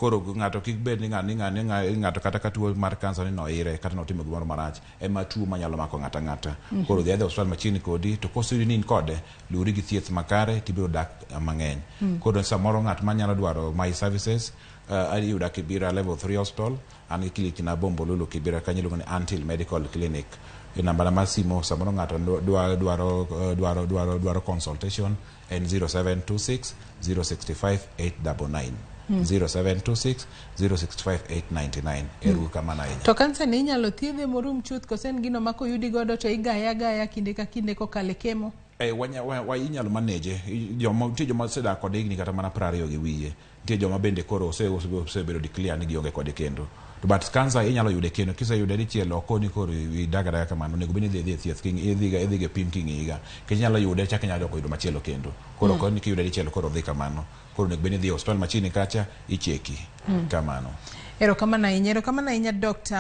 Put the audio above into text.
Koro ng'ato kik bed ni ng'ato kata ka tuo mar kansa ni noire kata notimo gimoro marach, ema tuo manyalo mako ng'ato ang'ata. Koro dhi adhi osiptal machiegni kodi, to koseyudi ni in kode, luwri gi thieth makare tibiro dak mang'eny. Koro samoro ng'at manyalo dwaro my services, iyuda Kibera Level 3 Hospital, an gi clinic na Bombolulu Kibera kanyo iluongo ni Antil Medical Clinic. E namba na mar simo samoro ng'ato dwaro dwaro dwaro dwaro consultation en 0726 065 899. 0726 065 899. Ero kamano ahinya. To kansa ni inyalo thiedhe morum chuth kose en gino ma koyudi godo to igaye agaya kinde ka kinde kokalo e kemo? Inyalo manage. Joma nitie, joma osedak kode higni kata mana 20 gi wiye. Nitie joma bende koro osebedo declare ni gionge kode kendo. To but cancer inyalo yude kendo kiseyude dichiel ok koni koro idag adaga kamano. Onego bed ni idhi e thieth, idhi ga pim king'iyi nikech inyalo yude chak inyalo dok yudo machielo kendo. Koro koni kiyude dichiel koro dhi kamano. Koro onego bed ni idhi e osiptal machiegni kacha icheki kamano. Erokamano ahinya, erokamano ahinya, Dr.